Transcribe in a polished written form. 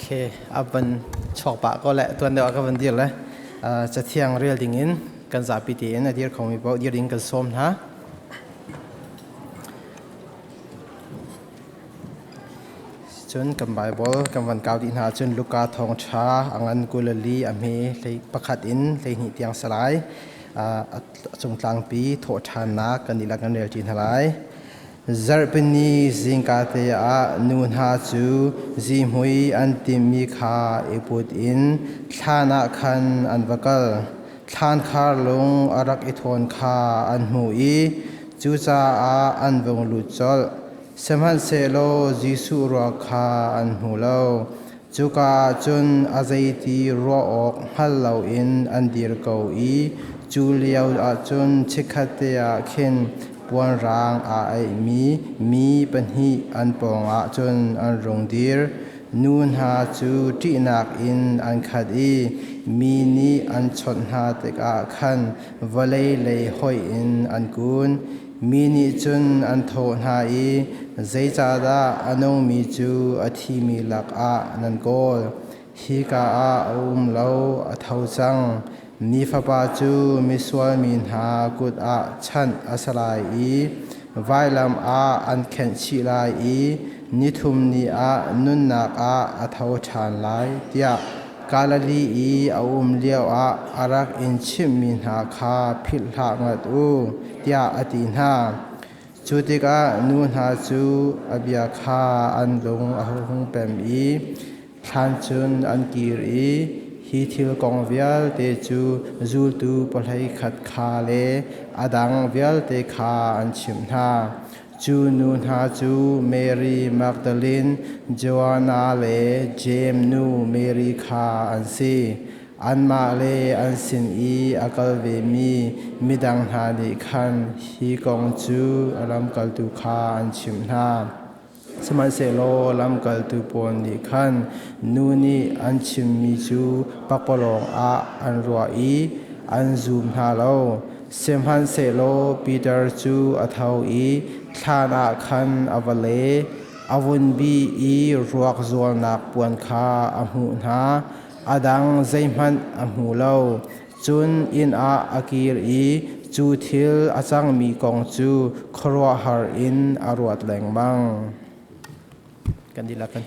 Okay, a van chuak pah ko le tuan deuh ah ka van dir le cathiang rel ding in kan zapi tein a dir khomi paoh dir ding kan sawm hna. Cun kan Bible kan van kau dih hna cun Luka thawngṭha a ngan 24 a hme hlei pakhat in 12 tiang salai a cungtlangpi thawhṭhannak kan dihlak kan rel ṭi hna lai. Zarhpini zingka te ah nu hna cu zihmui an timmi kha i put in thlan ah khan an va kal. Thlankhar lung a rak i thawn kha an hmuh i cucaah an vung lut colh. Sihmanhsehlaw Jesuh ruak kha an hmu lo. Cuka ah cun a zeiti ruah awk hngal loin an dir ko i cu lio ah cun chikkhatte ah khin puan raang aa aihmi mi pahnih an pawngah cun an rung dir. Nu hna cu ṭihnak in an khat i mi nih an chawnh hna tikah khan vawlei lei hoih in an kun. Mi nih cun an thawh hna i, Zeicahdah a nungmi cu a thimi lakah nan kawl? Hika ah a um lo, a tho cang. Mi Fapa cu misual mi hna kut ah chanh a si lai i vailam ah an khenh chih lai i nithum ni ah nunnak ah a tho ṭhan lai, tiah Galilee i a um lioah a rak in chimhmi hna kha philh hlah ngat u, tiah a ti hna. Cu tikah nu hna cu a bia kha an lung a hung pem i thlan cun an kir i hi thil kong vialte cu zultu pahlei khat kha le a dang vialte kha an chimh hna. Cu nu hna cu Mary Magdalene, Joanna le Jeim nu Mary kha an si. Anmah le an sin i a kal vemi midang hna nih khan hi kong cu a lamkaltu kha an chimh hna. Sihmanhsehlaw lamkaltu pawl nih khan nu nih an chimmi cu pakpalawng ah an ruah i an zum hna lo. Sihmanhsehlaw Peter cu a tho i thlan ah khan a va le. A vun bih i ruak zualnak puan kha a hmuh hna. A dang zeihmanh a hmu lo. Cun inn ah a kir i cu thil a cangmi kong cu khuaruahhar in a ruat lengmang. Kan dihlak kan.